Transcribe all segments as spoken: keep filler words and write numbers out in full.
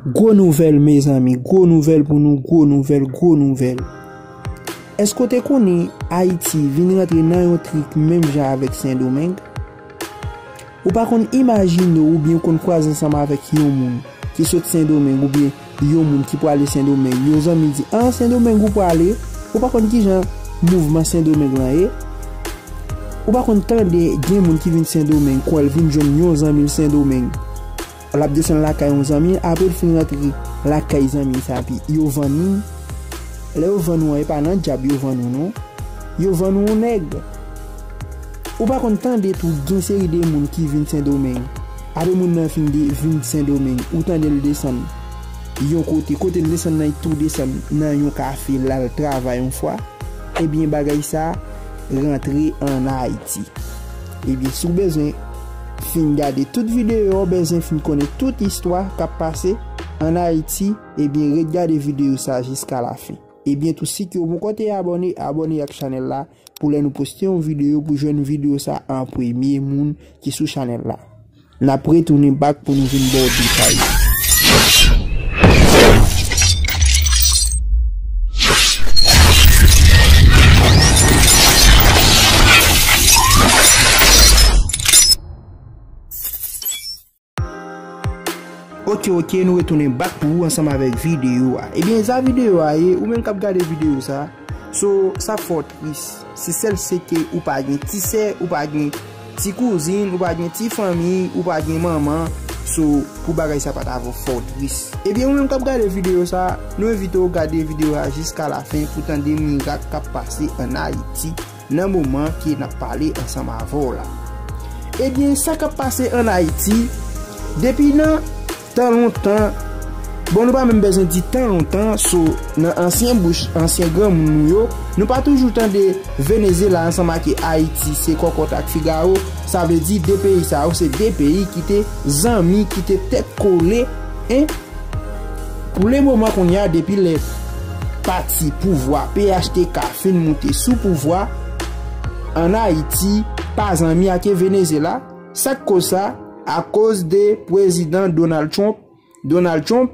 Gwo nouvèl, mezanmi, gwo nouvèl pou nou, gwo nouvèl, gwo nouvèl. Èske w te konnen Ayiti vin rantre nan yon trik menm jan avèk Sendomeng? Ou pa konn imajine w oubyen w konn kwaze ansanm avèk yon moun ki sot Sendomeng oubyen yon moun ki prale Sendomeng. Yon zanmi di, "An, Sendomeng ou prale?" Ou pa konn kijan mouvman Sendomeng lan ye. Ou pa konn tande gen moun ki vin Sendomeng, kwè l vin jwenn yon zanmi l Sendomeng. L ap desann lakay yon zanmi, apre l fin rantre lakay zanmi sa, epi yo vann li. Lè yo vann ou an, e pa nan djab yo vann ou non. Yo vann ou yon nèg. Ou pa konn tande tou gen seri de moun ki vin Sendomeng. Apre moun nan fin de, vin Sendomeng, ou tande l desann yon kote, kote l desann nan, tou desann nan yon kafe, l al travay yon fwa. Ebyen, bagay sa rantre ann Ayiti. Ebyen, si w bezwen fin gade tout videyo, w bezwen fin konnen tout istwa k ap pase ann Ayiti, ebyen, ret gade videyo sa jiska lafen. Ebyen, tou si ke w poko te abòne, abòne ak chanèl la pou lè nou poste yon videyo pou jwenn videyo sa an premye moun ki sou chanèl la. N ap retounen back pou nou vin ba w detay yo. Oke, oke, nou retounen back pou ou ansanm avèk videyo a. Ebyen, sa videyo a ye, ou menm k ap gade videyo sa, so, sa fè w tris. Se sèl se ke ou pa gen ti sè, ou pa gen ti kouzin, ou pa gen ti fanmi, ou pa gen manman, so, pou bagay sa pa ta vo fè w tris. Ebyen, ou menm k ap gade videyo sa, nou envite w gade videyo a jiska lafen pou tande mirak k ap pase ann Ayiti nan moman ke n ap pale ansanm avè w la. Ebyen, sa k ap pase ann Ayiti, depi nan tan lontan, bon, nou pa menm bezwen di tan lontan, so, nan ansyen bouch, ansyen granmoun nou yo, nou pa toujou tande Venezyela ansanm ak Ayiti, se kòkòt ak figawo, sa vle di de peyi sa yo, se de peyi ki te zanmi, ki te tèt kole, en, Pou le moman kounye a, depi lè pati pouvwa P H T K fin moute sou pouvwa, ann Ayiti pa zanmi ak Venezyela. Sa k koz sa? Akoz de prezidan Donald Trump. Donald Trump,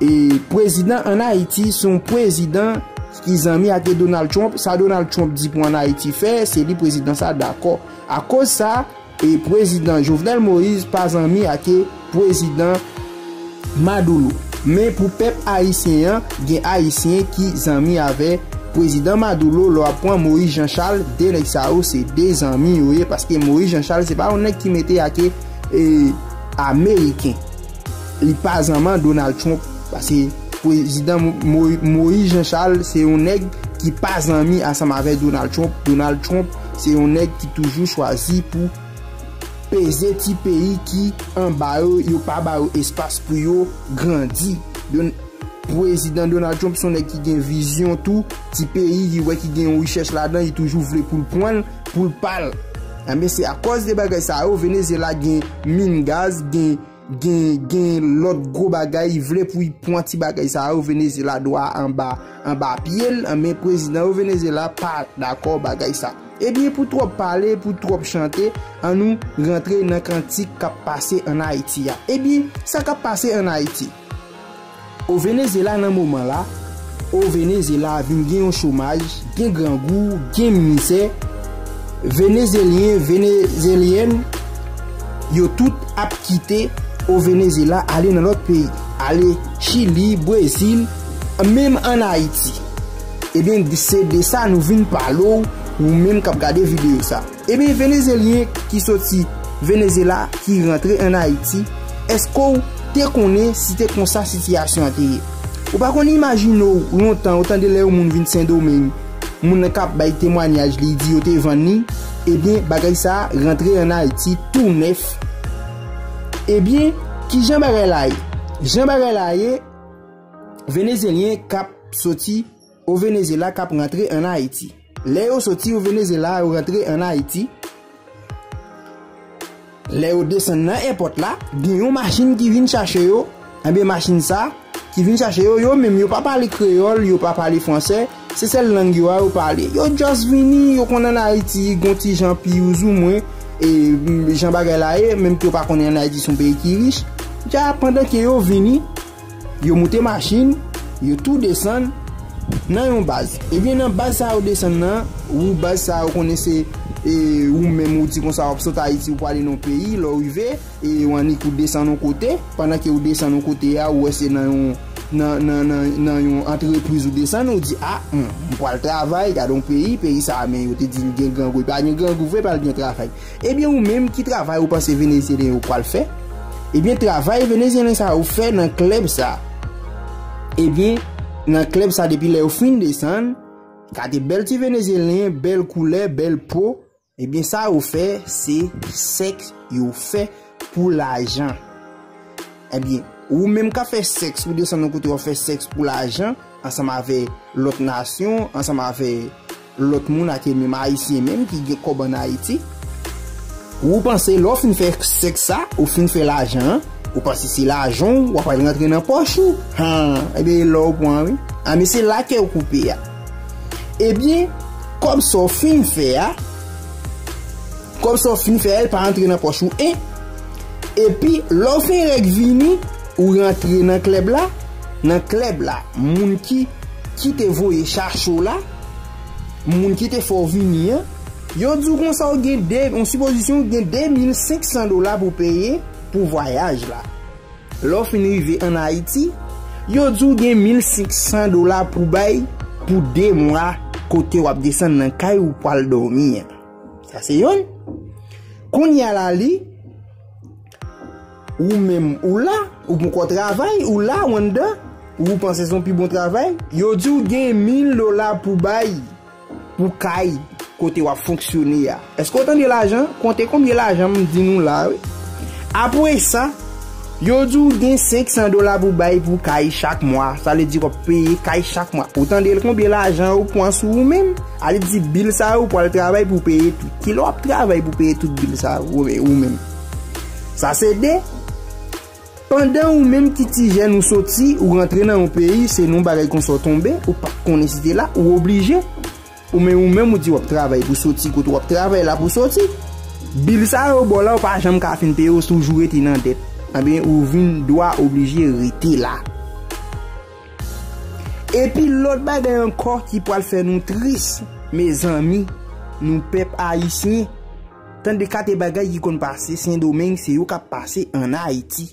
e prezidan ann Ayiti, se yon prezidan ki zanmi ak Donald Trump. Sa Donald Trump di pou ann Ayiti fè, se li prezidan sa dakò. Akoz sa, e prezidan Jovenel Moïse pa zanmi ak prezidan Maduro. Men pou pèp ayisyen an, gen ayisyen ki zanmi avè prezidan Maduro. Lè w ap pran Moïse Jean Charles, de nèg sa yo se de zanmi yo ye, paske Moïse Jean Charles se pa yon nèg ki mete ak, e, ameriken. Li pa zanmi Donald Trump, paske prezidan Mo-, Mo-, Moïse Jean Charles se yon nèg ki pa zanmi ansanm avè Donald Trump. Donald Trump se yon nèg ki toujou chwazi pou peze ti peyi ki anba yo, yo pa ba yo espas pou yo grandi. Don-, prezidan Donald Trump se yon nèg ki gen vizyon tou, ti peyi, li wè ki gen yon richès ladan, li toujou vle pou l pran l, pou l pa l. Enben, se akòz de bagay sa yo, Venezyela gen min gaz, gen, gen, gen lòt gwo bagay, li vle pou li pran ti bagay sa yo, Venezyela dwe anba, anba pye l, enben, prezidan yo Venezyela pa dakò bagay sa. Ebyen, pou twòp pale, pou twòp chante, ann nou rantre nan kantik k ap pase ann Ayiti a. Ebyen, sa k ap pase ann Ayiti? O Venezyela nan moman la, o Venezyela vin gen yon chomaj, gen grangou, gen mizè. Venezyelyen, Venezyelyèn, yo tout ap kite o Venezyela ale nan lòt peyi, ale Chili, Brezil, menm ann Ayiti. Ebyen, se de sa nou vin pale w, ou menm k ap gade videyo sa. Ebyen, Venezyelyen ki soti Venezyela, ki rantre ann Ayiti, èske w te konnen si te konsa sitiyasyon an te ye? Ou pa konn imajine w lontan, ou tande lè yon moun vin Sendomeng, moun nan k ap bay temwanyaj, li di yo te vann li, ebyen, bagay sa a rantre ann Ayiti tou nèf. Ebyen, kijan bagay la ye? Jan bagay la ye, Venezyelyen k ap soti o Venezyela k ap rantre ann Ayiti. Lè yo soti o Venezyela, yo rantre ann Ayiti. Lè yo desann nan èpòt la, gen yon machin ki vin chache yo. Enben, machin sa ki vin chache yo, yo menm yo pa pale kreyòl, yo pa pale fransè. Se sèl lang yo a yo pale. Yo just vini, yo konn ann Ayiti, gon ti jan pi ouzou mwen, e, jan bagay la ye, menm ke yo pa konnen ann Ayiti se yon peyi ki rich. Dja pandan ke yo vini, yo moute machin, yo tou desann nan yon baz. Ebyen, nan baz sa yo desann nan, ou baz sa yo konnen se, e, ou menm ou di konsa w ap sot Ayiti, ou prale nan yon peyi, lè w rive, e, w annik ou desann yon kote, pandan ke ou desann yon kote a, ou wè se nan yon, nan, nan, nan, nan yon antrepriz ou desann, ou di, a, hmm, m pral travay, gade yon peyi, peyi sa a, men yo te di l gen grangou, e pa gen grangou vre, pa l gen travay. Ebyen, ou menm, ki travay ou panse Venezyelyen yo pral fè? Ebyen, travay Venezyelyen sa yo fè nan klèb sa. Ebyen, nan klèb sa, depi lè yo fin desann, gade bèl ti Venezyelyen, bèl koulè, bèl po. Ebyen, sa yo fè, se sèks yo fè pou lajan. Ebyen, ou menm k ap fè sèks, ou desann yon kote w ap fè sèks pou lajan, ansanm avè lòt nasyon, ansanm avè lòt moun, ake menm Ayisyen menm ki gen kòb ann Ayiti. Ou panse lè w fin fè sèks sa, ou fin fè lajan an, ou panse se lajan w, w ap al rantre nan pòch ou. Han, ebyen, e la w pran, wi. A, men se la ke w koupe a. Ebyen, kòb sa w fin fè a, kòb sa w fin fè a, li pa rantre nan pòch ou, en. Epi, lè w fè règ vini, ou rantre nan klèb la, nan klèb la, moun ki, ki te voye chache w la, moun ki te fè w vini an, yo di w konsa w gen de, yon sipozisyon w gen de mil senk san dola pou peye pou vwayaj la. Lè w fin rive ann Ayiti, yo di w gen mil senk san dola pou bay pou de mwa kote w ap desann nan kay ou pral dòmi an. Sa se yonn. Kounye a la li, ou menm ou la, ou poko travay, ou la, ou anndan, ou panse se yon pi bon travay, yo di w gen mil dola pou bay pou kay kote w ap fonksyone a. Èske w tande lajan? Konte konbyen lajan m di nou la, wi. Apre sa, yo di w gen senk san dola pou bay pou kay chak mwa. Sa vle di w ap peye kay chak mwa. Ou tande l konbyen lajan yo pran sou ou menm? Ale di bil sa yo, ou pral travay pou peye tout. Kilè w ap travay pou peye tout bil sa yo, ou, ou menm? Sa se de. Pandan ou menm ki ti jèn ou soti, ou rantre nan yon peyi, se nan yon bagay konsa w tonbe, ou pa t konnen si te la, ou oblije. Ou men ou menm ou di w ap travay pou soti kote w ap travay la pou soti. Bil sa yo ba w la, ou pa janm ka fin peye, ou toujou rete nan dèt. Ebyen, ou vin dwa oblije rete la. Epi lòt bagay ankò ki pral fè nou tris, mezanmi, nou pèp ayisyen, tande kate bagay ki konn pase Sendomeng, se yo k ap pase ann Ayiti.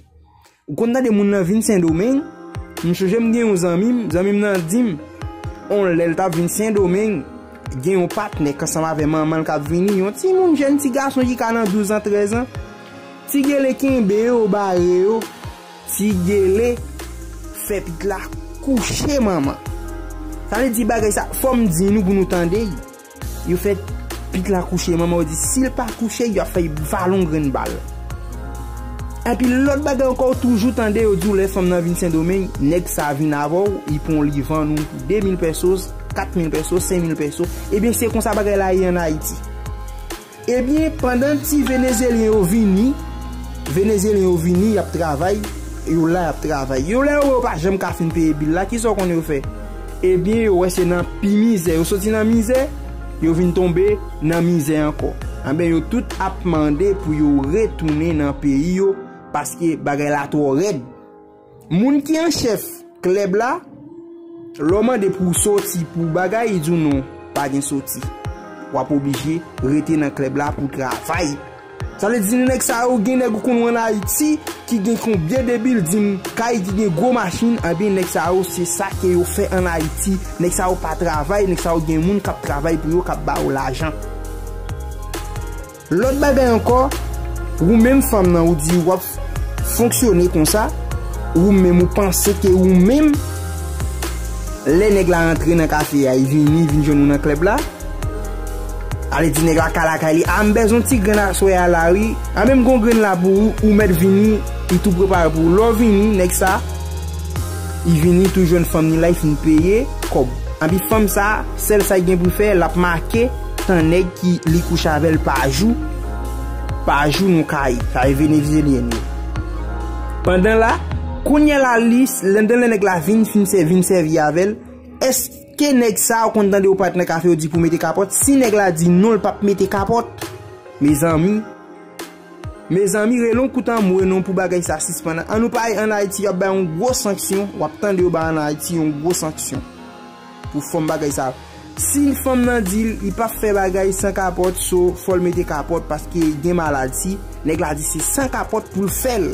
Ou konn tande moun nan vin Sendomeng? M chonje m gen yon zanmi m, zanmi m nan di m, on lè l t ap vin Sendomeng, gen yon patnè k ansanm avè manman l k ap vini, yon timoun jèn ti gason ki ka nan douz an, trèz an. Ti Gele kenbe yo, bare yo. Ti Gele fè pit la kouche manman. Sa vle di bagay sa, fò m di nou pou nou tande. Yo fè pit la kouche, manman yo di si l pa kouche, y ap fè y vale yon grenn bal. Epi lòt bagay ankò, ou toujou tande yo di w lè fanm nan vin Sendomeng, nèg sa vin avè w, li pran w, li vann ou pou de mil pesos, kat mil pesos, senk mil pesos. Ebyen, se konsa bagay la ye ann Ayiti. Ebyen, pandan ti Venezyelyen yo vini, Venezyelyen yo vini, y ap travay, yo la, y ap travay. Yo, lè yo wè yo pa janm ka fin peye bil la, kisa w konnen yo fè? Ebyen, yo wè se nan pi mizè. Yo soti nan mizè, yo vin tonbe nan mizè ankò. Anben, yo tout ap mande pou yo retounen nan peyi yo, paske bagay la twò rèd. Moun ki an chèf klèb la, lè w mande pou w soti pou bagay, li di w non, pa gen soti. W ap oblije rete nan klèb la pou w travay. Sa vle di nèg sa yo, gen nèg ou konn wè ann Ayiti ki gen konbyen de bilding, kay, ki gen gwo machin, anben nèg sa yo se sa ke yo fè ann Ayiti. Nèg sa yo pa travay, nèg sa yo gen moun k ap travay pou yo, k ap ba yo lajan. Lòt bagay ankò, ou menm fanm nan, ou di w ap fonksyone konsa, ou menm ou panse ke ou menm, lè nèg la rantre nan kafe a, li vini, li vin jwenn ou nan klèb la, ale di nèg la ka lakay li, a m bezwen ti grenn aswè a la wi, a menm gon grenn la pou ou, ou mèt vini, li tou prepare pou ou. Lè w vini, nèg sa, li vini tou jwenn fanm ni la, li fin peye kòb. Anpi fanm sa, sèl sa l gen pou l fè, l ap make tan nèg ki li kouche avè l pa jou, pa jou nan kay, sa e Venezyelyèn yo. Pandan la, kounye a la li, lè, lè nèg la vin, fin sè-, vin sèvi avè l, èske nèg sa, ou konn tande yo parèt nan kafe, yo di pou mete kapòt? Si nèg la di non, l p ap mete kapòt, mezanmi, Mezanmi, rele yon kout anmwe non pou bagay sa sispann. An nou pale ann Ayiti, y ap bay yon gwo sanksyon. W ap tande yo bay ann Ayiti yon gwo sanksyon pou fòm bagay sa. Si fanm nan di l, li p ap fè bagay san kapòt, so fò l mete kapòt paske gen maladi. Nèg la di se san kapòt pou l fè l.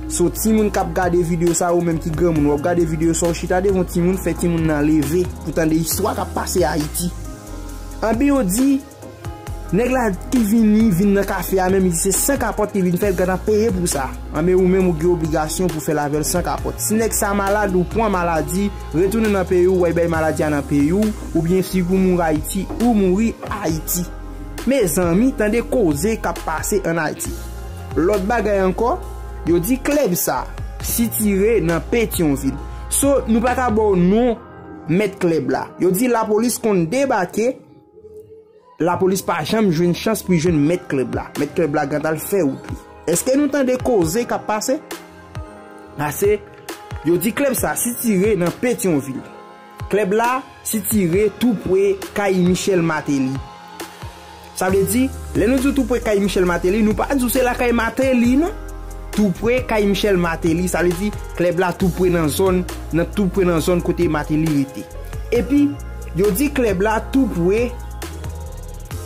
So timoun k ap gade videyo sa, ou menm ki granmoun, w ap gade videyo sa, w chita devan timoun, fè timoun nan leve pou tande istwa k ap pase Ayiti. Anben yo di, nèg la ki vini, vin nan kafe a menm, li di se san kapòt li vin fè, l gentan peye pou sa. Anben ou menm ou gen obligasyon pou fè l avè l san kapòt. Si nèg sa malad, ou pran maladi, retounen nan peyi w, w al bay maladi a nan peyi w, oubyen si pou mouri Ayiti, ou mouri Ayiti. Mezanmi, tande koze k ap pase ann Ayiti. Lòt bagay ankò, yo di klèb sa sitire nan Petyonvil. So, nou pa ka ba w non mèt klèb la. Yo di lapolis konn debake, lapolis pa janm jwenn chans pou jwenn mèt klèb la. Mèt klèb la gentan al fè wout li. Èske nou tande koze k ap pase? Pase, yo di klèb sa sitire nan Petyonvil. Klèb la sitire tou pre kay Michel Martelly. Sa vle di, lè nou di w tou pre kay Michel Martelly, nou pa di w se lakay Martelly non. Tou pre kay Michel Martelly, sa vle di klèb la tou pre nan zòn, nan tou pre nan zòn kote Martelly rete. Epi, yo di klèb la tou pre,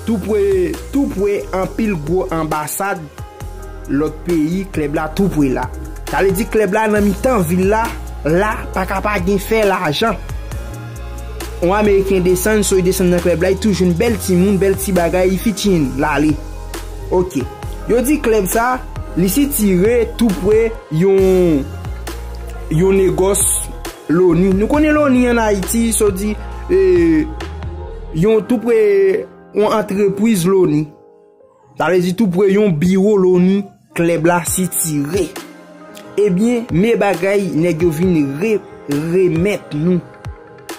tou pre, tou pre anpil gwo anbasad lòt peyi, klèb la tou pre la. Sa vle di klèb la nan mitan vil la, la pa ka pa gen fè lajan. Yon Ameriken desann, so li desann nan klèb la, li tou jwenn bèl timoun, bèl ti bagay, li fityin, l ale. Oke. Yo di klèb sa, li sitire tou pre yon, yon negòs Loni. Nou konnen Loni ann Ayiti, so di, e, yon tou pre yon antrepriz Loni. Sa vle di tou pre yon biwo Loni, klèb la sitire. Ebyen, men bagay nèg yo vin re, remèt nou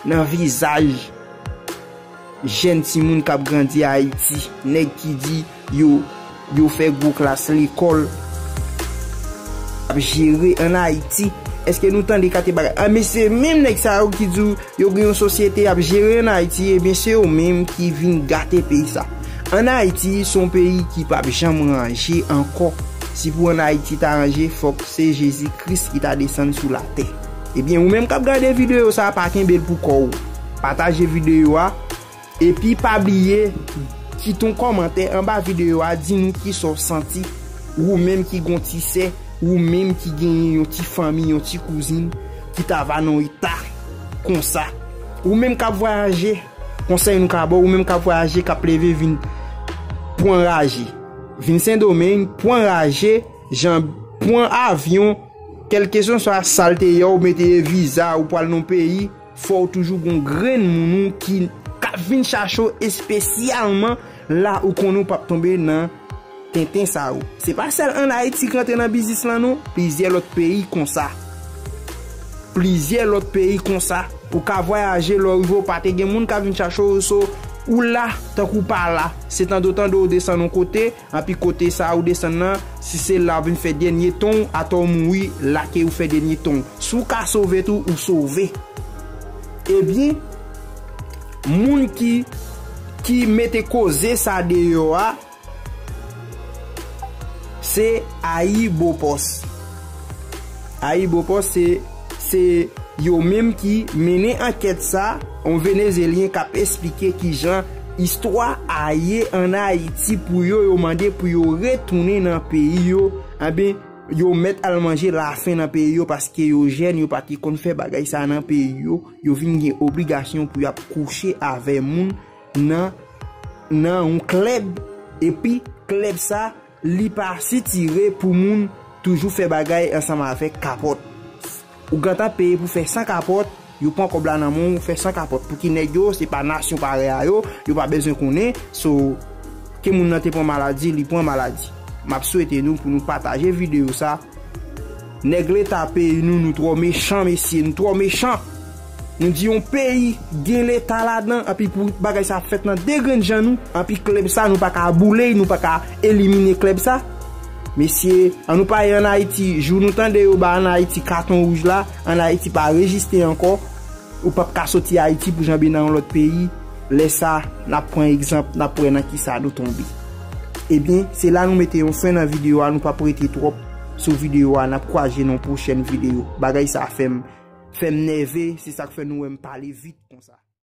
nan vizaj jèn timoun k ap grandi Ayiti. Nèg ki di yo, yo fè gwo klas lekòl, ap jere ann Ayiti. Èske nou tande kate bagay? A, men se menm nèg sa yo ki di w yo gen yon sosyete y ap jere ann Ayiti, ebyen se yo menm ki vin gate peyi sa. Ann Ayiti, se yon peyi ki p ap janm ranje ankò. Si pou ann Ayiti ta ranje, fòk se Jezi Kris ki ta desann sou latè. Ebyen, ou menm k ap gade videyo sa, pa kenbe l pou kò w. Pataje videyo a, epi pa bliye kite yon kòmantè anba videyo a, di nou kisa w santi, ou menm ki gon ti sè, ou menm ki genyen yon ti fanmi, yon ti kouzin ki ta va nan yon eta konsa. Ou menm k ap vwayaje, konsèy nou ka ba w, ou menm k ap vwayaje, k ap leve vin pran raje. Vin Sendomeng, pran raje, jan pran avyon, kèlkeswa sa l te ye, ou mete viza, ou pral nan peyi, fò w toujou gon grenn moun ou ki k ap vin chache w espesyalman la ou konnen w p ap tonbe nan tenten sa yo. Se pa sèl ann Ayiti k rantre nan biznis lan non, plizyè lòt peyi konsa. Plizyè lòt peyi konsa. Ou ka vwayaje, lè w rive w pa te gen moun k ap vin chache w, so ou la tankou w pa la. Se tande w tande w desann yon kote, anpi kote sa ou desann nan, si se la w vin fè dènye ton w, atò w mouri, la ke ou fè dènye ton w. Si w ka sove tou, ou sove. Ebyen, moun ki, ki mete koze sa deyò a, se Ayibopost. Ayibopost se, se yo menm ki mennen ankèt sa, yon Venezyelyen k ap esplike kijan istwa a ye ann Ayiti pou yo, yo mande pou yo retounen nan peyi yo, anben, yo mèt al manje lafen nan peyi yo paske yo jèn, yo pa te konn fè bagay sa nan peyi yo, yo vin gen obligasyon pou y ap kouche avè moun nan, nan yon klèb, epi klèb sa, li pa sitire pou moun toujou fè bagay ansanm avèk kapòt. Ou gentan peye pou fè san kapòt, yo pran kòb la nan men w, ou fè san kapòt. Pouki nèg yo, se pa nasyon parèy a yo, yo pa bezwen konnen, so, ke moun nan te pran maladi, li pran maladi. M ap swete nou pou nou pataje videyo sa. Nèg leta peyi nou, nou twò mechan, mesye, nou twò mechan. Nou di yon peyi gen leta ladan, anpi pou bagay sa fèt nan de grenn jan nou, anpi klèb sa, nou pa ka boule, nou pa ka elimine klèb sa. Mesye, an nou pale ann Ayiti, jou nou tande yo ba ann Ayiti katon wouj la, ann Ayiti pa reziste ankò, ou p ap ka soti Ayiti pou janbe nan yon lòt peyi, lè sa, n ap pran egzanp, n ap wè nan kisa nou tonbe. Ebyen, se la nou mete yon fen nan videyo a, nou p ap rete twòp sou videyo a, n ap kwaze nan yon pwochèn videyo. Bagay sa fè m, fè m nève, se sa k fè nou wè m pale vit konsa.